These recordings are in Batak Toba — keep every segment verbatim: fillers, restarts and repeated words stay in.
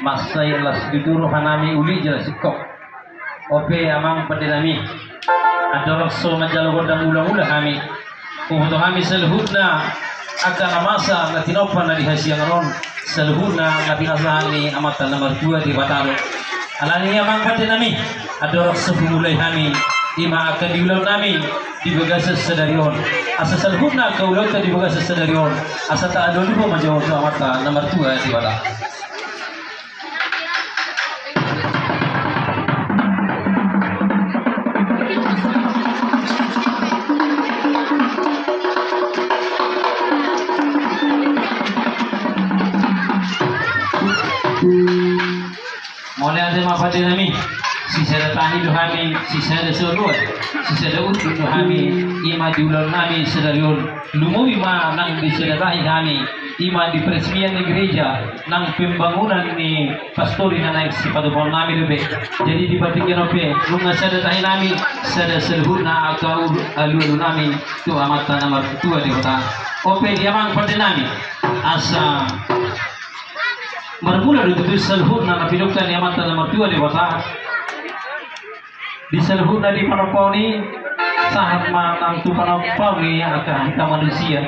Mansai las dutu rohanami uli jala singkop. Ope amang pandenami, andorang so manjalo gondang mula-mula hami, huboto hami saluhutna angka na masa na tinompa na di hasiangan on, saluhutna na pinasahat ni Amanta na martua Debata do. Alani i amang pandenami, andorang so humulai hami, i ma angka di ulaonnami di bagasan sadari on, asa saluhutna angka ulaonta di bagasan sadari on, asa taalualuhon ma jo tu Amanta na martua Debata. Mauliate ma pandenami, sisada tahi do hami, sisada soluan, sisada unduk do hami, i ma di ulaonnami sadari on. Lumobi ma nang di sada tahi hami, i ma di peresmian ni gereja, nang pembangunan ni pastori na naeng sipatupaonnami dope. Jadi di partingkian on pe, nunga sada tahinami, sada saluhutna angka alualunami tu Amanta na martua Debata. Ope di amang pandenami, asa marmula do tutu saluhutna na pinungka ni Amanta na martua Debata. Di saluhutna di panompaon i, sahat ma nang tu panompaon ni angka hita manusia.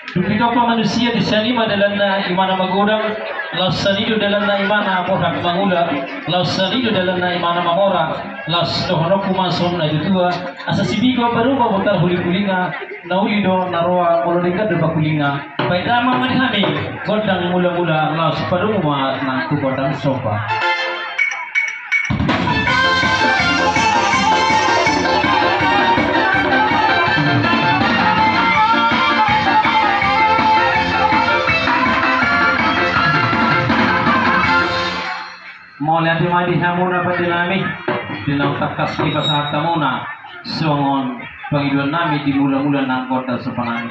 Dung ditompa manusia di sian i ma dalanna imana magodang, laos sian i do dalanna imana borhat mangula, laos sian i do dalanna imana mamora, laos dohononku ma songon na tutua, asa sibigo paruba botar huling-hulinga, na uli do na roa molo denggan do pakulinga. Baen damang ma di hami gondang mula-mula, laos padomu ma nang tu gondang somba. Mauliate ma di hamuna pandenami, di naung tangkas dipasahat hamuna songon pangidoannami di mula-mula nang gondang sombanami.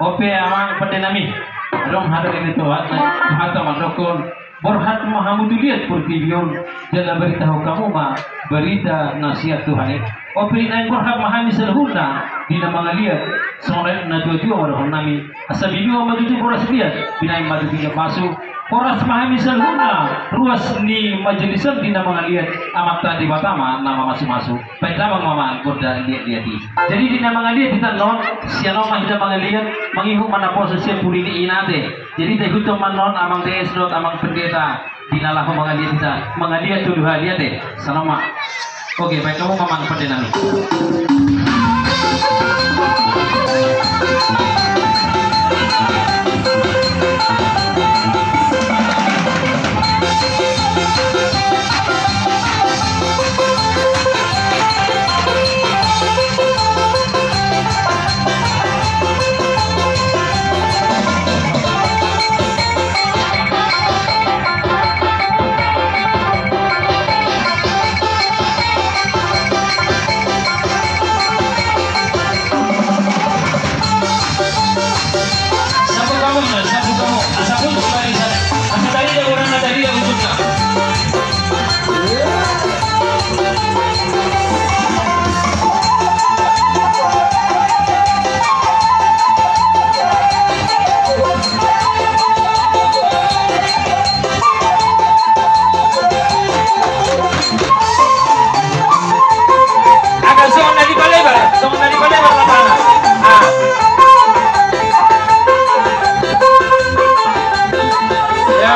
Ope amang pandenami, adong hata ni Tuhanta, Tuhanta mandokkon, borhat ma hamu tu liat portibi on, jala baritahon hamu ma barita na sian Tuhan i. Ope di naeng borhat ma hami saluhutna di na mangaliat, songon na tua-tua ma dohononnami, asa binuha ma tutu boras liat, binaen ma tutu ingot masu, horas ma hami saluhutna ruas ni majelis on di na mangaliat, Amanta Debata ma na mamasu-masu. Baen damang ma gondang liat-liat i. Jadi di na mangaliat hita annon, sian on ma hita mangaliat, mangihut ma naposo sian pudi ni ina ate. Jadi taihuthon ma annon amang D S dohot amang pendeta, di na laho mangaliat hita, mangaliat tu duhaliat e, sian on ma. Oke, baen hamu ma amang pandenami. Sambut hamu, sambut hamu. Asa puntung barisan. Asa tarida gorarna, tarida ujungna. Agak songon na dipalebar, songon na dipalebar lapangan. Ah. Ya.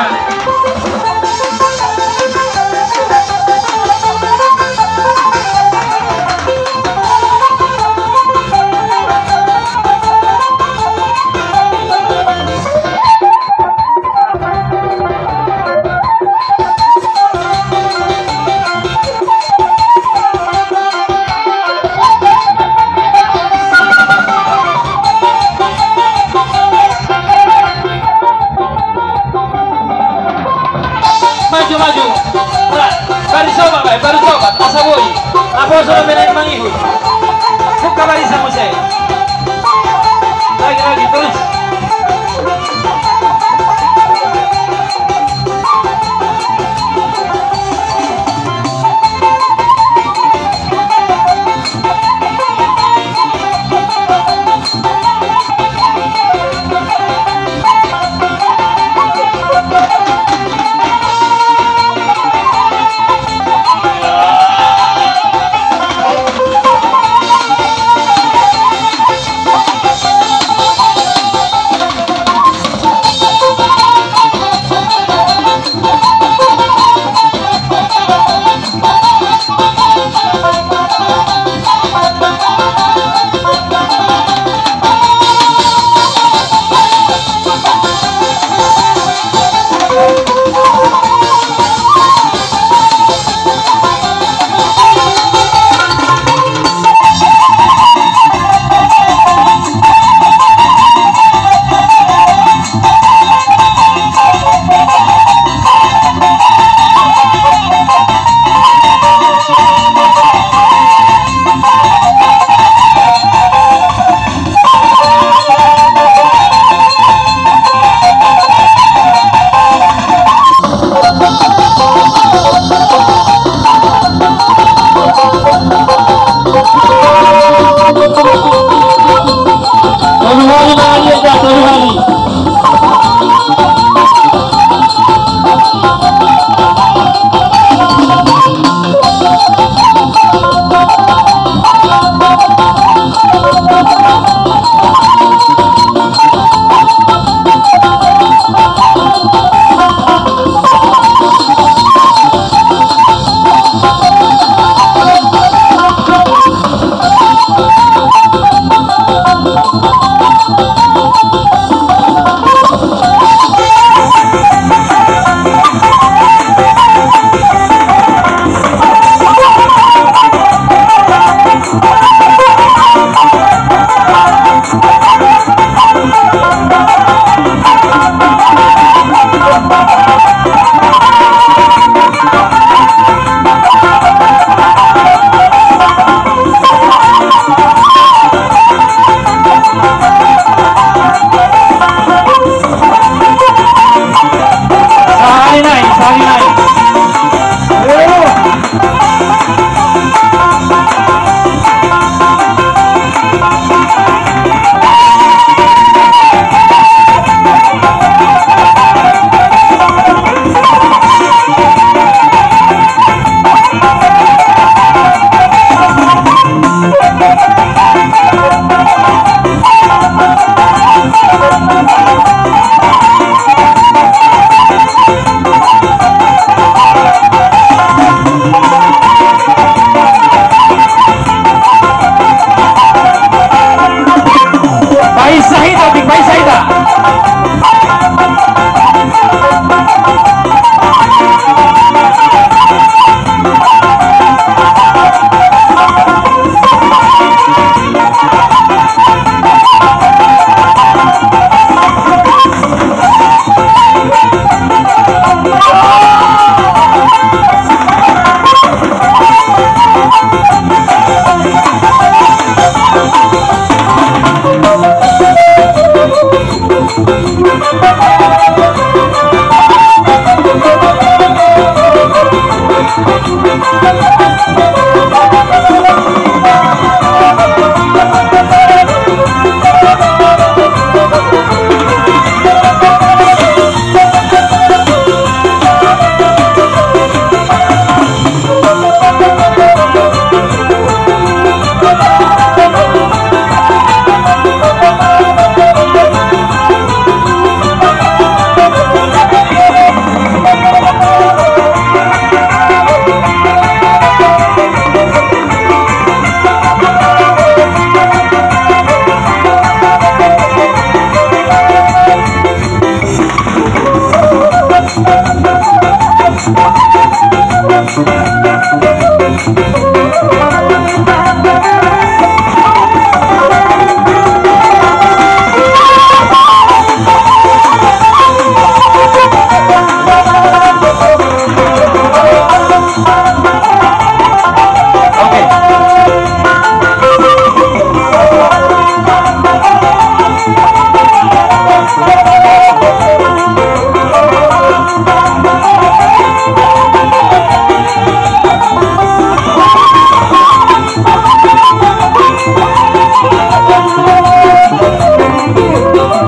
Maju, maju. Ba-, baris opat, bae, baris opat. Asa boi. Naposo do binaen mangihut. Buka barisan muse. Lagi, lagi, terus. Paisa hita, Bing, paisa hita.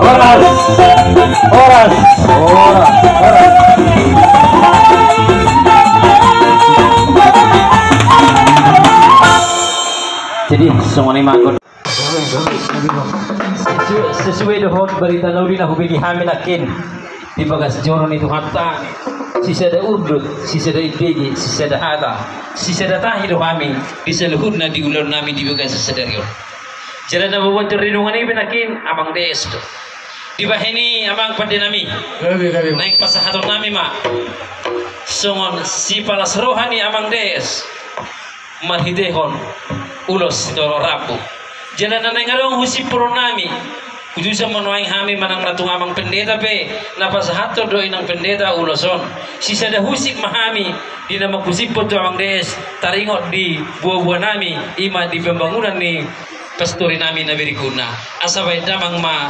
Horas. Horas. Horas. Horas. Jadi, songon i ma, anggo sesu-, sesuai dohot barita na uli na hubege hami nangkin di bagas joro ni Tuhanta, sisada urdot, sisada imbege, sisada hata, sisada tahi do hami di saluhutna di ulaon nami di bagasan sadari on. Jala na mamboan rinungan i pe nangkin Amang Dees do. Dibahen i, Amang pande nami, gabe, gabe, naeng pasahaton nami ma songon sipalas roha ni Amang Dees marhitehon ulos sitorop rambu. Jala na naeng adong husimpulhon nami, hutusan ma nuaeng hami manang na tung Amang Pendeta pe na pasahathon do Inang Pendeta ulos on. Sisada husip ma hami di na manghusiphon tu Amang Dees, taringot di buabua nami, i ma di pembangunan ni pastori nami na berikutna. Asa bahen damang ma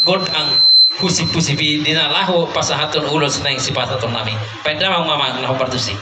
gondang husiphusip i di na laho pasahathon ulos naeng sipasahaton nami. Bahen damang ma, Amang, na hombar tusi.